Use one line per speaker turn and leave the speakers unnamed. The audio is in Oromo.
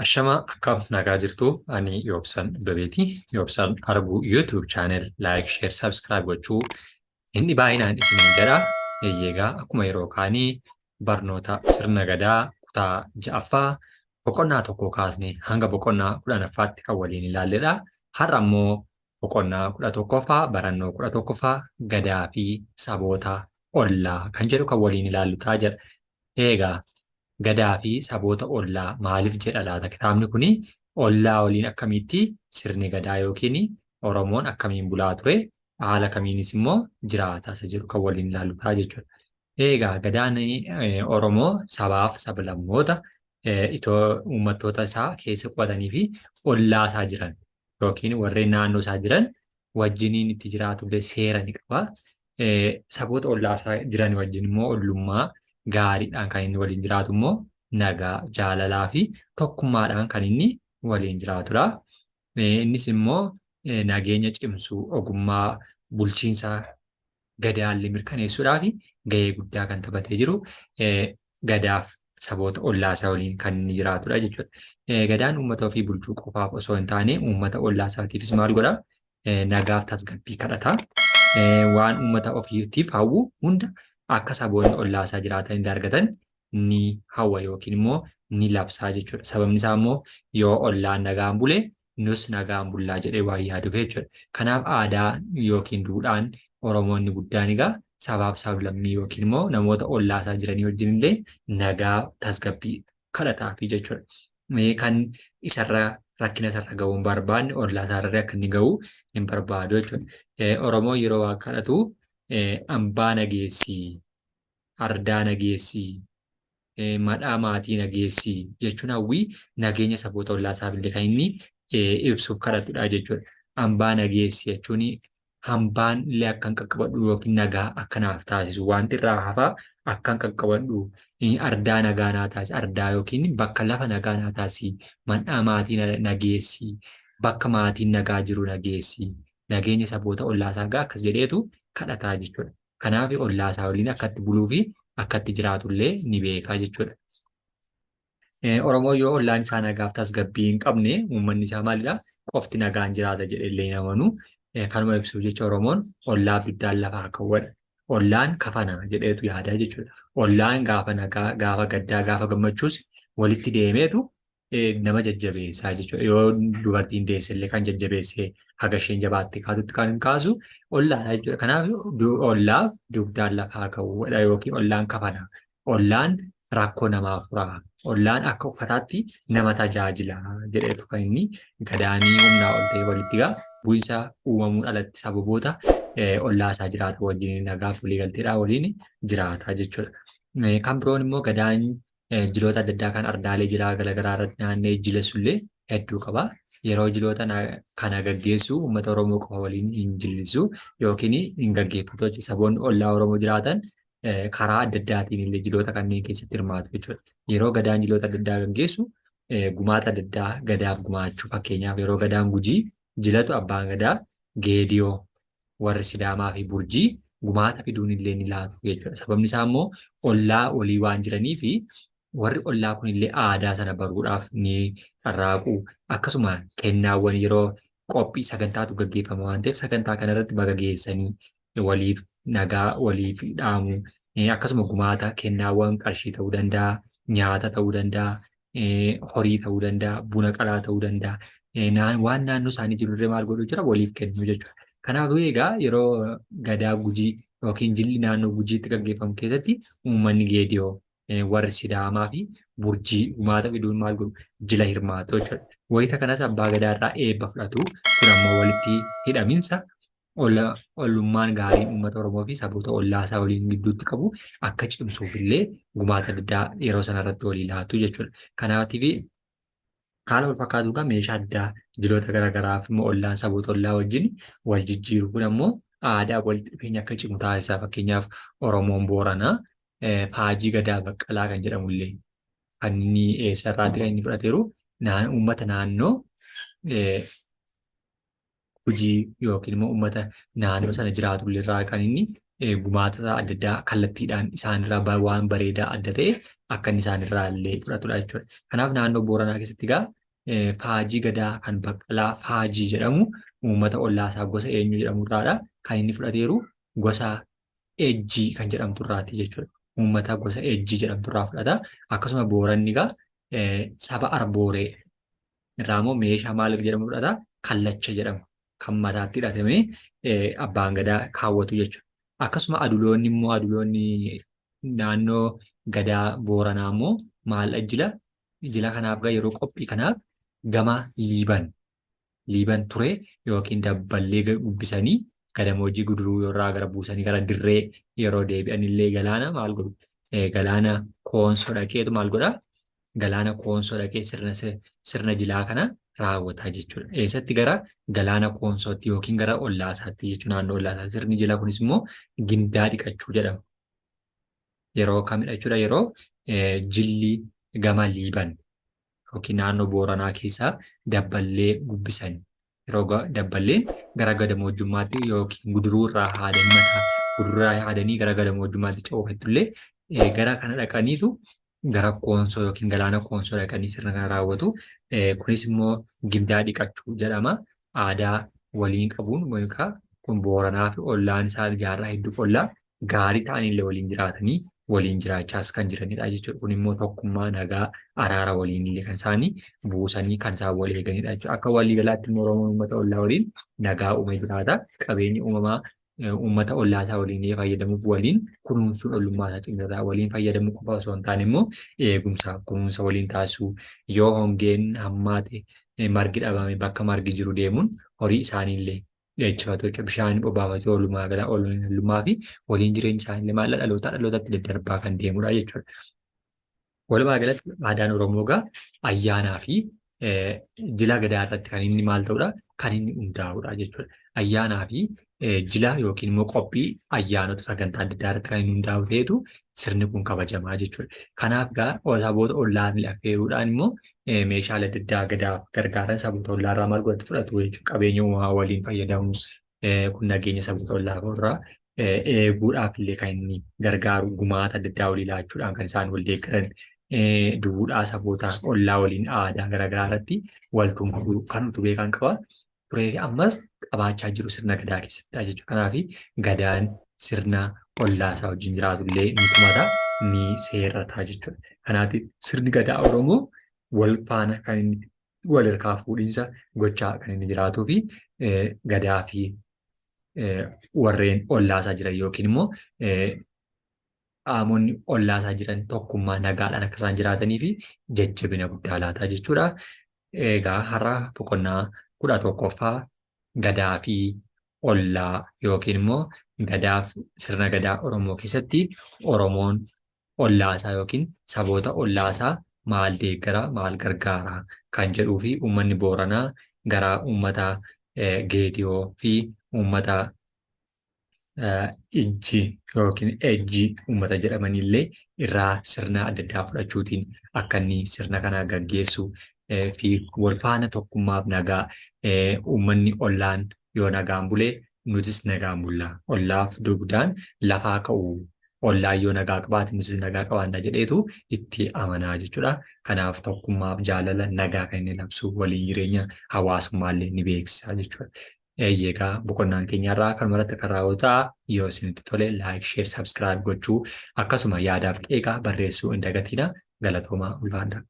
Ashamaa akkam nagaa jirtu ani Yoobsan Abbabeeti. Yoobsan Arbuu YouTube channel like, share, subscribe gochuu inni baay'inaan isiniin jedha. Egaa akkuma yeroo kaanii barnoota sirna gadaa kutaa ja'affaa boqonnaa tokko kaasne hanga boqonnaa 10ffaatti kan waliin ilaalledha. Har'a immoo boqonnaa 11ffaa barannoo 11ffaa gadaa fi saboota ollaa kan jedhu kan waliin ilaallu ta'a jedha. Egaa gadaa fi saboota ollaa maaliif jedha laata kitaabni kuni? Ollaa waliin akkamitti sirni gadaa yookiin Oromoon akkamiin bulaa ture, haala kamiinis immoo jiraata isa jedhu kan waliin ilaallu ta'a jechuudha. Egaa gadaan Oromoo sabaaf sablammoota itoo uummattoota isaa keessa qubatanii fi ollaa isaa jiran yookiin warreen naannoo isaa jiran wajjiniin itti jiraatullee seera ni qaba. Saboota ollaa isaa jiran wajjin immoo ollummaa gaariidhaan kan inni waliin jiraatu immoo nagaa, jaalalaa fi tokkummaadhaan kan inni waliin jiraatudha. Innis immoo nageenya cimsuu, ogummaa bulchiinsa gadaallee mirkaneessuudhaaf gahee guddaa kan taphatee jiru gadaaf saboota ollaa isaa waliin kan inni jiraatudha jechuudha. Gadaan uummata ofii bulchuu qofaaf osoo hin taane uummata ollaa isaatiifis maal godha? Nagaaf tasgabbii kadhata. Waan uummata ofiitiif hawwu hunda akka saboonni ollaa isaa jiraatan illee argatan ni hawwa yookiin immoo ni labsaa jechuudha. Sababni isaa immoo yoo ollaan nagaan bule nus nagaan bullaa jedhee waan yaaduuf jechuudha. Kanaaf aadaa yookiin duudhaan Oromoonni guddaan egaa sabaaf sablammii yookiin immoo namoota ollaa isaa jiranii wajjin illee nagaa tasgabbii kadhataafi jechuudha. Kan isarra rakkina isarra ga'uu hin barbaanne ollaa isaarra akka inni ga'u hin barbaadu jechuudha. Oromoon yeroo waa kadhatu ambaa nageessii, ardaa nageessii, madhaa maatii nageessi jechuun hawwii nageenya saboota ollaa isaaf illee kan inni ibsuuf kadhatudha jechuudha. Hambaa nageessi jechuun hambaan illee akkan qaqqabadhu yookiin nagaa akka naaf taasisu wanti irraa hafaa akkan qaqqabadhu, ardaa nagaa naa taasisi, ardaa yookiin bakka lafa nagaa naa taasisi, mandhaa maatii nageessi, bakka maatiin nagaa jiru nageessi, nageenya saboota ollaa isaa gaa akkas jedheetu kadhataa jechuudha. Kanaaf ollaa isaa waliin akkatti buluu fi akkatti jiraatu illee ni beeka jechuudha. Oromoon yoo ollaan isaa nagaaf tasgabbii hin qabne uummanni isaa maalidha? Qofti nagaan jiraata jedhee illee hin amanu. Kanuma ibsuuf jecha Oromoon ollaaf iddaan lafaa kawwadha. Ollaan kafana jedheetu yaada jechuudha. Ollaan gaafa nagaa, gaafa gaddaa, gaafa gammachuus walitti deemeetu nama jajjabeessaa jechuudha. Yoo dubartiin deesse illee kan jajjabeessee haga isheen jabaatte kaatutti kan hin kaasu ollaadha jechuudha. Kanaaf ollaaf dugdaan lafaa ka'uudha yookiin ollaan kafana. Ollaan rakkoo namaa fura. Ollaan akka uffataatti nama tajaajila jedheetu kan inni gadaanii humnaa ol ta'e walitti gaa bu'insa uumamuun alatti sababoota ollaa isaa jiraatu wajjin nagaaf waliigalteedhaa waliin jiraata jechuudha. Kan biroon immoo gadaan jiloota adda addaa kan ardaalee jilaa garaagaraa irratti naannee jilesullee hedduu qaba. Yeroo jiloota kana gaggeessu uummata Oromoo qofa waliin hin jillisu yookiin hin gaggeeffatu jechuudha. Saboonni ollaa Oromoo jiraatan karaa adda addaatiin illee jiloota kanneen keessatti hirmaatu jechuudha. Yeroo gadaan jiloota adda addaa gaggeessu gumaata adda addaa gadaaf gumaachuu, fakkeenyaaf yeroo gadaan Gujii jilatu abbaan gadaa Geediyoo, warri Sidaamaa fi Burjii gumaata fiduun illee ni laatu jechuudha. Sababni isaa immoo ollaa walii waan jiranii fi warri ollaa kun illee aadaa sana baruudhaaf ni carraaqu. Akkasuma kennaawwan yeroo qophii sagantaatu gaggeeffama waan ta'eef sagantaa kanarratti baga geessanii waliif nagaa waliif dhaamu. Akkasuma gumaata kennaawwan qarshii ta'uu danda'a, nyaata ta'uu danda'a, horii ta'uu danda'a, buna qalaa ta'uu danda'a. Waan naannoo isaanii jiru irree maal godhu jira waliif kennu jechuudha. Kanaafuu egaa yeroo gadaa Gujii yookiin jilli naannoo Gujiitti gaggeeffamu keessatti uummanni Geediyoo, warri Sidaamaa fi Burjii gumaata fiduun maal godhu jila hirmaatu jechuudha. Wayita kanas abbaa gadaa irraa eebba fudhatu. Kun ammoo walitti hidhaminsa ollummaan gaariin uummata Oromoo fi saboota ollaa isaa waliin gidduutti qabu akka cimsuuf illee gumaata adda addaa yeroo sana irratti walii laatu jechuudha. Kanaatiif haala wal fakkaatuun kan meeshaa addaa jiloota garaagaraaf immoo ollaan saboota ollaa wajjin wal jijjiiru kun ammoo aadaa walitti dhufeenya akka cimu taasisa. Fakkeenyaaf Oromoon Booranaa Faajii Gadaa Baqqalaa kan jedhamu illee kan inni eessarraati kan inni fudhateeru uummata naannoo Gujii yookiin immoo uummata naannoo sana jiraatu irraa kan inni gumaata adda addaa kallattiidhaan isaanirraa waan bareedaa adda ta'e akka inni isaanirraa illee fudhatudha jechuudha. Kanaaf naannoo Booranaa keessatti egaa faajii gadaa kan Baqqalaa Faajii jedhamu uummata ollaa isaa gosa eenyu jedhamu irraadha. Kan inni fudhateeru gosa Ejjii kan jedhamtu irraati jechuudha. Uummata gosa Ejjii jedhamtu irraa fudhata. Akkasuma Booranni egaa saba Arbooree irraa immoo meeshaa maal jedhamu fudhata? Kallacha jedhamu kan mataatti hidhatamee abbaan gadaa kaawwatu jechuudha. Akkasuma aduloonni immoo aduloonni naannoo gadaa Booranaa immoo maal jila jila kanaaf yeroo qophii kanaaf gama Liiban Liiban ture yookiin dabballee gubbisanii gadamoojjii Guduruu irraa gara buusanii gara dirree yeroo deebi'an illee galaana maal godhu? Galaana Koonsoo dhaqeetu maal godha? Galaana Koonsoo dhaqee sirna sirna jilaa kana raawwataa jechuudha. Eessatti gara galaana Koonsootti yookiin gara ollaa isaatti jechuudha naannoo ollaa isaatti. Sirni jilaa kunis immoo gindaa dhiqachuu jedhama. Yeroo kamidha jechuudha? Yeroo jilli gama Liiban yookiin naannoo Booranaa keessaa dabballee gubbisan. Yeroo dabballeen gara gadamoojjummaatti yookiin guduruu irraa haadanii mataa guduruu irraa haadanii gara gadamoojjummaatti ce'uufettu illee gara kana dhaqaniitu gara Koonsoo yookiin galaana Koonsoo dhaqanii sirna kana raawwatu. Kunis immoo gindaa dhiqachuu jedhama. Aadaa waliin qabuun yookaan kun Booranaa fi ollaan isaa jaarraa hedduuf ollaa gaarii ta'anillee waliin jiraatanii waliin jiraachaas kan jiranidha jechuudha. Kun immoo tokkummaa, nagaa, araara waliin illee kan isaanii buusanii kan isaan wal eeganidha jechuudha. Akka waliigalaatti immoo Oromoon uummata ollaa waliin nagaa uumee jiraata. Qabeenyi uumamaa uummata ollaa isaa waliin fayyadamuuf waliin kunuunsuun ollummaa isaa cimsataa waliin fayyadamuu qofa osoo hin taane immoo eegumsa kunuunsa waliin taasisuu yoo hongeen hammaate margi dhabame bakka margi jiru deemuun horii isaaniillee dheechifatu jechuudha. Bishaan obaafatu walumaa gala ollummaa fi waliin jireenyi isaaniillee maalla dhalootaa dhalootatti daddarbaa kan deemudha jechuudha. Walumaa galatti aadaan Oromoo egaa ayyaanaa fi jila gadaa irratti kan inni maal ta'udha? Kan inni hundaa'udha jechuudha. Ayyaanaa fi jila yookiin immoo qophii ayyaanota sagantaa adda addaa irratti kan inni hundaa'u ta'etu sirni kun kabajamaa jechuudha. Kanaaf egaa saboota ollaa affeeruudhaan immoo meeshaalee adda addaa gadaaf gargaaran saboota ollaa irraa maal godhatu fudhatu jechuudha. Qabeenya uumamaa waliin fayyadamu kun nageenya saboota ollaa irraa eeguudhaaf illee kan inni gargaaru gumaata adda addaa walii laachuudhaan kan isaan wal deeggaran duudhaa saboota ollaa waliin aadaa garaagaraa irratti wal tumsuu kan utubee kan qaba turee fi ammas qabaachaa jiru sirna gadaa keessattidha jechuudha. Kanaaf gadaan sirna ollaa isaa wajjin jiraatu illee ni tumata ni seerrata jechuudha. Kanaaf sirni gadaa Oromoo wal faana kan inni wal harkaa fuudhinsa gochaa kan inni jiraatuu fi gadaa fi warreen ollaa isaa jiran yookiin immoo qaamonni ollaa isaa jiran tokkummaa nagaadhaan akka isaan jiraatanii fi jajjabina guddaa laataa jechuudha. Egaa har'a boqonnaa 11ffaa gadaa fi ollaa yookiin immoo gadaaf sirna gadaa Oromoo keessatti Oromoon ollaa isaa yookiin saboota ollaa isaa maal deeggara maal gargaara kan jedhuu fi uummanni Booranaa gara uummata Geediyoo fi uummata Ijji yookiin Ejji uummata jedhamanillee irraa sirna adda addaa fudhachuutiin akka inni sirna kana gaggeessu fi wal faana tokkummaaf nagaa uummanni ollaan yoo nagaan bule nutis nagaan bulla ollaaf dugdaan lafaa ka'u ollaan yoo nagaa qabaate nutis nagaa qabaanna jedheetu itti amanaa jechuudha. Kanaaf tokkummaaf jaalala nagaa kan inni labsu waliin jireenya hawaasummaallee ni beeksisa jechuudha. Eeyyee egaa boqonnaan keenya irraa kanuma irratti kan raawwatu ta'a. Yoo isinitti tole like, share, subscribe gochuu akkasuma yaadaaf qeeqa barreessuu hin dagatinaa. Galatoomaa ulfaadhaa.